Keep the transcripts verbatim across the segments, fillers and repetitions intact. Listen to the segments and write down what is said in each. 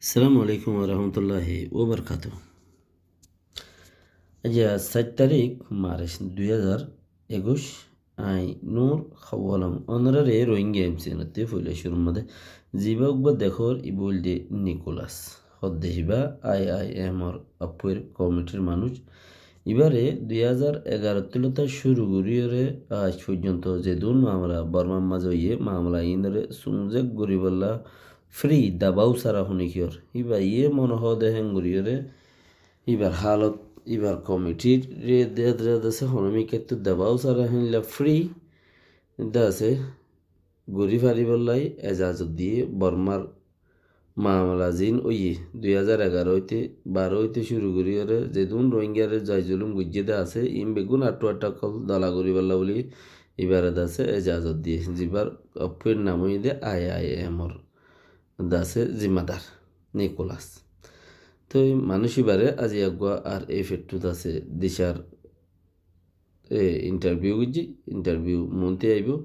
Assalamu alaikum warahmatulláhi wabarakátuhu. Aijja sair tarík March dui házar ekuic, añí Nur Hawalom. Ónorare Rohingya M C N ottú foila cúrur mazé zibá uggúa dekór, ibá óilde Nicholas. Hoódde híba I I M or appuir komitir manúic. Ibáre dui házar egarottú lóti cúru goríyore aij foijjonto zedún mamela Bormar mazé óiye, mamela iínore sumzek goríbolla free, dabáu sára, honikiyór. Íba iye mone hoóde héen goríyore íbar hálot, íbar komitiré de, de, de asé, honómikkattú dabáu sára héndilla free de asé, gorí faribólla ezazot diyé. Bormar mamela ziín óiye, dui házar egaró óite, baró óite cúru goríyore zedún Rohingyare zai zulúm goijjé de asé, iín beggún aththu aththa ókkol dola goríbolla bóli íbare de asé ezazot diyé, zibár appuir nam óiye de I I M or de asé zimmadar Nicholas. Toi manúic íbare aijja eggúa ar ei fettú de asé dicár e, interview goijjé, interview muúntu aibó.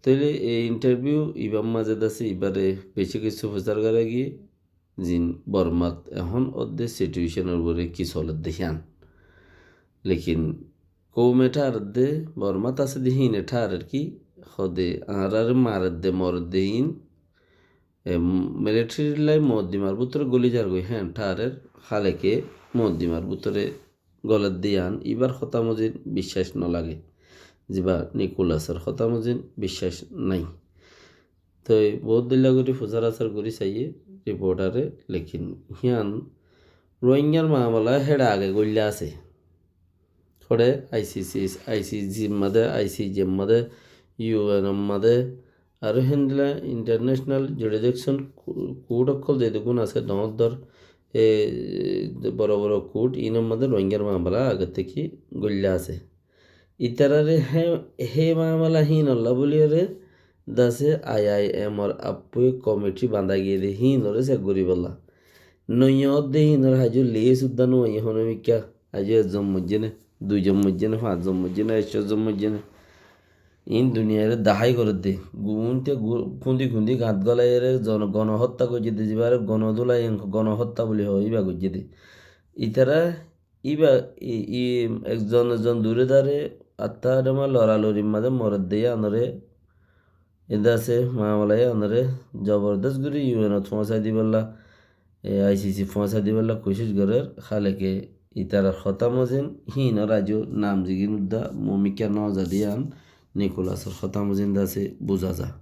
Tóile e interview ibár mazé de asé, ibáre beci kessú fusár gorá giyé, ziín Bormat ehón ódde situation or uore ki solédde hían. Lekin koume tháredde, Bormat asé de híine thárer ki, hoóde añáráre maredde, moredde iín, e, military lai moddimar bútore góli zargoi, héen thárer, háleke moddimar bútore golédde yían, íbar hotá mozin biccác nolage. Zibá Nicholas or hotá mozin biccác nái. Toi bout dilla gorí fusár asár gorí saiyé reportare, lekin hían Rohingyar mamela héçe age goillá asé. Hoçé I C C, I C C mazé, I C J mazé, U N mazé, aró héndilla international jurisdiction court ókkol zedukkún asé, doóñr doóñr, e, boro boro court, iínor mazé Rohingyar mamela age táki goillá asé. Ítarare hé, hé mamela híinolla bóliyore de asé I I M or appuye komiti bañdá giyé de híinore sek goríbolla. Noiyó de híinor haijó list uddá no aiyé honómikká. Aijó ezzon moijjé né, duizon moijjé né, fañszon moijjé né, ekcó zon moijjé né. Iín duniyaire dahái gorédde. Gunte gu-, kundi kundi gañt golaiyóre zon-, gonohottá goijjé de, zibáre gono dulai en-, gonohottá buli hoó, íba goijjé de. Ítara íba i-, i-, ekzon ekzon dure dare attá adama loralorir mazé moredde yíanore Ede asé mamela yíanore zobordos gorí U N ot foóñsai dibolla, e, I C C foóñsai dibolla kucíc gorér, háleke ítarar hotá mozin híinor aijó nam zigín uddá mumikká no za de yían Nikolasor hotá mozin de asé buzá za.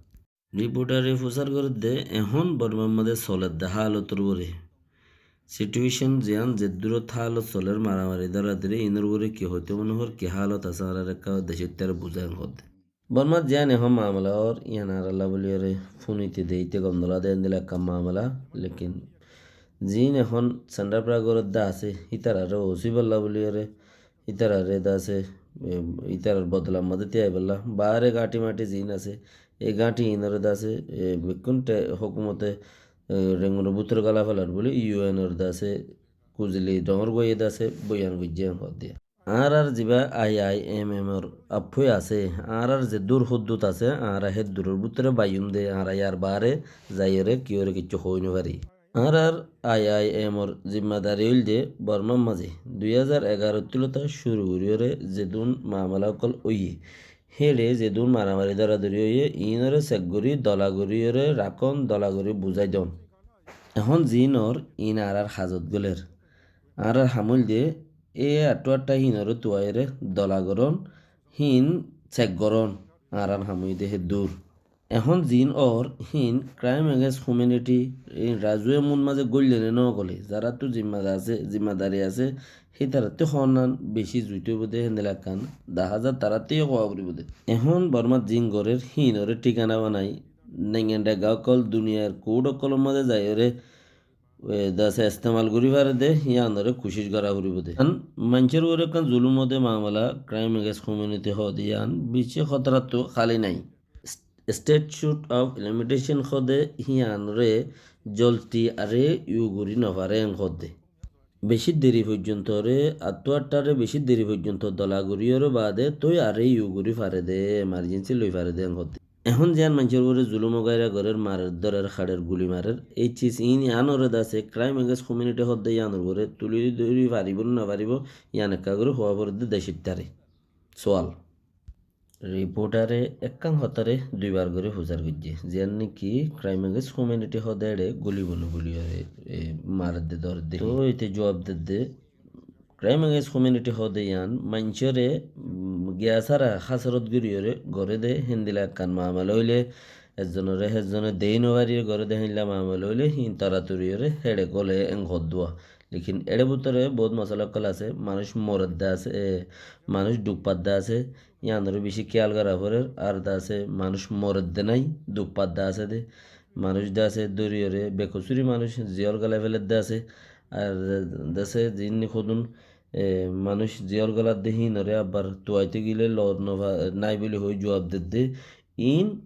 Riportare fusár gorédde ehón Bormar mazé solédde hálotor uore. Situécon ziyán zeddúrot hálot solér, maramari dóradóri, iínor uore ki hoitó mone hoór, ki hálot asé, añárar ekká decóttáre buzái hoódde. Bormat ziyán ehón mamela ór, yían añárálla bóliyoré fúnite deite gondola de endilla ekkán mamela, lekin ziín ehón sendapra goródde asé, ítararé osíbolla bóliyoré, ítararé de asé, e, ítarar bodolar modé tíaibolla, baáre gáñthi-máñthi ziín asé, e gáñthi iínoré de asé, e, bekkún te-, hókumote, e, rengunor bútore gólai félar bóli U N or de asé, kuzili dhoóñr guáiye de asé, boyan goijjé hoódde. Añárar zibá I I M M or affói asé, añárar ze dur hóddut asé, añára hé duror bútore baiyúm de, añára yar baáre zaiyóre kiyóre kiccú hoói nofári. Añárar I I M or zimmadari óilde Bormar mazé dui házar egarottú lóta cúru goríyoré zedún mamela ókkol óiye, héçe zedún maramari dóradóri óiye, iínoré sek gorí, dola goríyoré rakón, dola gorí buzái don. Ehón ziínor iín añárar hazot góler. Añárar ham óilde e aththu aththa híinoré tuaiyóre dola gorón, híin sek gorón, añárar ham óilde hé dur. Ehón ziín ór híin crime against humanity, e razué mun mazé góille né nógole, zaráttu zimmadar asé, zimmadari asé, hítarattú hoónnan bicí zuitóibo de héndilla ekkán dahá za, taráttu yó hoó foribó de. Ehón Bormat ziín gorér híinoré thíkana banai, nengen dhegga ókkol, duniyair kuth ókkolor mazé zaiyóre, e, de asé estemal gorí fare de, yíanoré kucíc gorá foribó de. An maincór uore ekkán zulum ó de mamela, crime against humanity hoó de yían, bicí hótorattu háli nái. Statute of limitation hoó de híanoré zolti aré yu gorí nofare en hoó de. Bicí deri foijjontoré, aththu aththaré bicí deri foijjonto dola goríyoré baade toi aré yu gorí fare de, emergency loi fare de en hoó de. Ehón ziyán maincór uore zulum ógaira gorér, marer, dórer, haçer, guli marer, ei ciz iín iánoré de asé crime against humanity hoódde iánor uore tuli dóri faribó né no faribó, ián ekká gorí hoó foredde decóittare. Sual. Riportare ekkán hotáre duibar gorí fusár goijjé, ziyán niki crime against humanity hoóde éçe gulibó né guliyóre, e, maredde dóredde. Toi íte juab dedde, crime against humanity hoóde ián maincóre, mm, giya sára hásorot goríyore goré de héndila ekkán mamela óile, ezzonore hezzone dei no fariyore goré de héndila mamela óile híin toratoriyore héçe gole en hoddúa. Lekin éçe bútore bout mosala ókkol asé, manúic moredde asé, e, manúic duk fadde asé, iánoré bicí kéyal gora forer. Ar de asé manúic moredde nái, duk fadde asé de, manúic de asé dóriyore bekosúri manúic ziyól golai feledde asé. Ar de asé ziín niki hodún, e, manúic ziyól goladde híinoré abbar tuaitó gile loot no fa-, nái buli hoói juab dedde. Iín,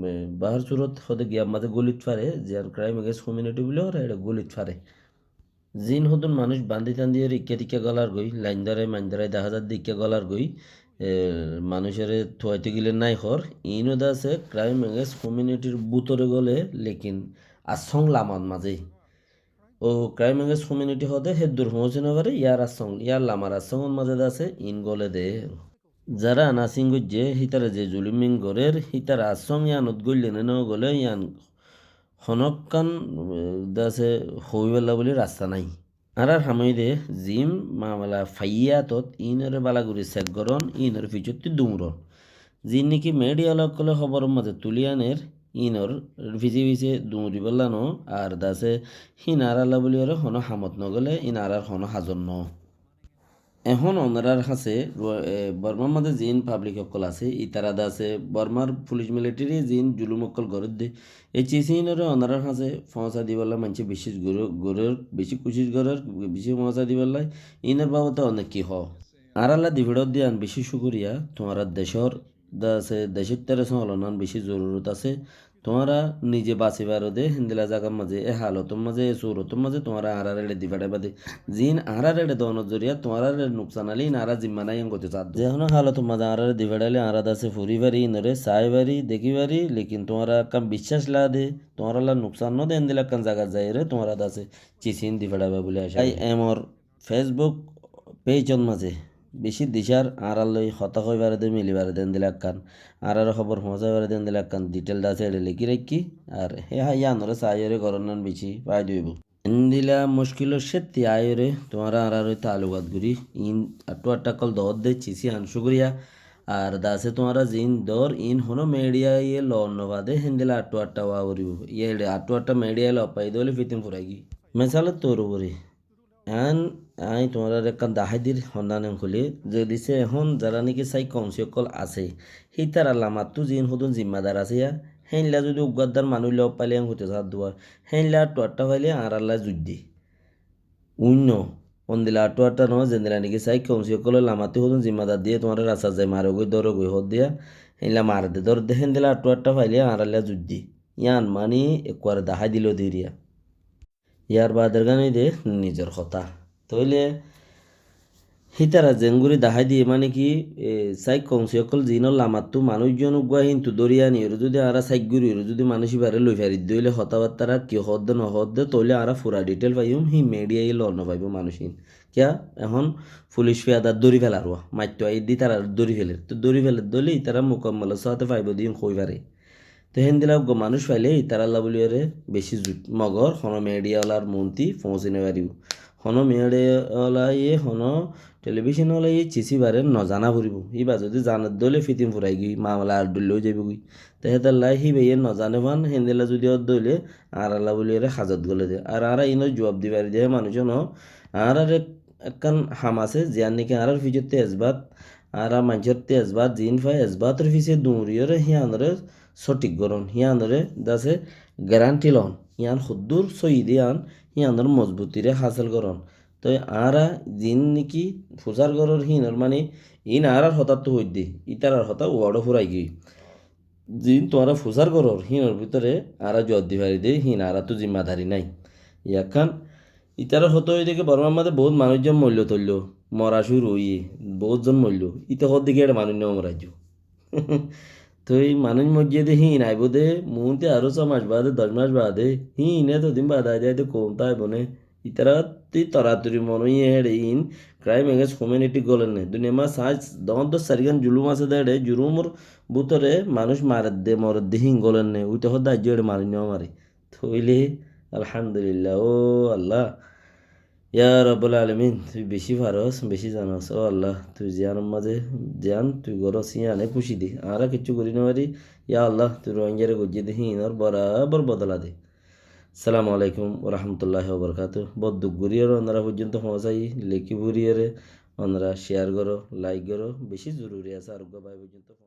e, bahár surot hoóde giyar mazé gólit fare, ziyán crime against humanity buli hoór, éçe gólit fare. Ziín hodún manúic bandí tandí óre ikká tikká golar goi, lain dórai, main dórai dahá zadde ikká golar goi, e, manúicoré tuaitó gile nái hoór, iín ó de asé crime against humanityr bútore gole, lekin assóng lamar mazé. Ó crime against humanity hoóde héddur foóñsi no fare, yar assóng, yar lamar assóngor mazé de asé, iín gole de. Zará nasing goijjé, hítara ze zulum ín gorér, hítara assóng iánot goille né no gole, ián honókkan, e, de asé hoóiballa buli rasta nái. Añárar ham óiye de ziín mamela faiyé átot, iínoré bála gorí sek gorón, iínor fisótti duñron. Ziín niki midiya ola ókkole hóboror mazé tulí aner, iínor fisé fisé duñribálla no, ar de asé híin añáralla buli óre honó hamot no gole, iín añárar honó hazot no. Ehón onorar hañsé Ru-, e, Bormar mazé ziín pablik ókkol asé, ítara de asé Bormar fulic militari ziín zulum ókkol gorédde, e ciz iínoré onorar hañsé foóñsai dibálla maincé bicí guró-, guró-, bicí kucíc gorér, bicí foóñsai dibálla, iínor babote one ki hoó? Añáralla difeçódde ián bicí cúkuriya, tuáñrar decór de asé, decóittare sóñlonan bicí zorurot asé. Tuáñra nize basi faro de héndila zagar mazé, e halotor mazé, e surotor mazé tuáñra añárare éçe difeçáiba de. Ziín añárare éçe donor zoriya tuáñrare nuksan aile iín añára zimma nái en hoitó saádde. Ze honó halotor mazé añárare difeçáile añára de asé furi fari, iínoré sai fari, dekí fari, lekin tuáñra ekkán biccác lade, tuáñralla nuksan no de héndila ekkán zagat zaiyóre tuáñra de asé ciz iín difeçáiba buli acá. Ai emor Facebook page ot mazé bicí dicár añárar loi hotá hoi fare de, mili fare de endila ekkán, añárare hóbor foóñsai fare de endila ekkán detail de asé, éçe lekí raikkí. Ar hé há iánoré saiyóre gorónnan bicí faida óibo. Endila muckilor cétti aiyóre tuáñra añárar loi taalukat gorí iín atthú atthá ókkol doódde ciz ián cúkuriya. Ar de asé tuáñra ziín doór iín honó midiyaye loon no fa de héndila atthú atthá ówa foribó. Yé éçe atthú atthá midiyaye loot faiyé de óile fitin furai giyói. Mesalor tour uore Eén aññí tuáñráre ekkán dahái dir hondán en hoilé, zodi sé ehón zará néki sáik kounsí ókkol asé, hítarar lamattú ziín hodún zimmadar asé yá, héinla zodi uggúa addár manúic loot failé en hoitó saádde, héinla atthú atthá failé añárallá zuidde. Uinno, ondila atthú atthá noó, zendila néki sáik kounsí ókkolór lamattú hodún zimmadar diyé tuáñre rastat zai marogói, dórogói hoódde yá, héinla maredde dóredde, héndila atthú atthá failé añárallá zuidde. Yían maní ekkuare dahái diló de eriya. Yar bader gán óilde nizor hotá. Tóile hítara zeéngorí dahái diyé, mane ki, e, sáik kounsí ókkol ziínor lamattú manúic zon uggúa híntu dóri aníyoré zudi añára sáik goríyoré zudi manúic íbaré loi faridde óile hotábattára ki hoódde no hoódde, tóile añára fura dhithel faiyúm, híin midhiyaye loo no faibóu manúic híin. Kiyá, ehón fulic fiyadar dóri felar uá, maitto aiyédde ítararé dóri feler. Tóu dóri feledde óile ítara mukammalor sáñte faibóu de híin hoói fare. Te héndila uggúa manúic failé ítarallá bóliyoré bicí zut. Mogor honó midhiyawalar muúntu foóñsi no faribóu. Honó midhiyawalayé, honó thelibíconwalayé cis íbaré nozaná foribóu. Íba zudi zanedde óile fitin furai giyói, mamela ar dhoilla ói zaibói goi. Te hétolla híbayé nozané fán, héndila zudi ódde óile añárallá bóliyoré hazot góle de. Ar añára iínor juab di fari de hé manúic óno, añárar ek-, ekkán ham asé, ziyán néki añárar fisóttu esbat, añára maincóttu esbat, ziín fai esbator fisé duñriyoré híanoré sóthik gorón, híanoré dase garanti loón, hían hoddúr sóiyi de yían, híanor mozbutiré hásel gorón. Toi añára ziín néki fusár gorór híinor mani, iín añárar hotáttu hoóidde, ítarar hotá uaçó furai giyói. Ziín tuáñra fusár gorór híinor bútore añára juab di fari de, híin añáráttu zimmadari nái. Yakkán, ítarar hotá óiye de ki Bormar mazé boóut manúic zon moillo toillo, mora cúru óiye, boóut zon moillo, íte hoódde ki éçe manúic no moraijjó. Toi manúic moijjé dé híin aibó dé, muúntu aró só mac baade, doc mac baade, híin etodin baade aide aide koum táibo né. Itará tui toratori mon óiye héçe iín crime against humanity góler né. Duniyar mazé sañs doóñr dóñr sairgán zulúm asé dé héçe, zulúmor bútore manúic maredde moredde híin góler né. Uite hoódde aijjó héçe manúic no mare. Tóile alhamdulillah, ó Allah. Ya Rabbal Alamin, tui bicí faros, bicí zanos. Ó Allah, tui ziyánor mazé ziyán tui gorós, yíane kúci de. Añára kiccú gorí no fari. Ya Allah, tui Rohingyare goijjé de híinor borabor bodola de. Assalamu alaikum wa rahmatullahi wa barakatuhu. Bóut duk goríyore onora foijjonto foóñsai, lekí foriyore onora share goró, like goró, bicí zoruri asé ar uggwá bái foijjonto foóñsai.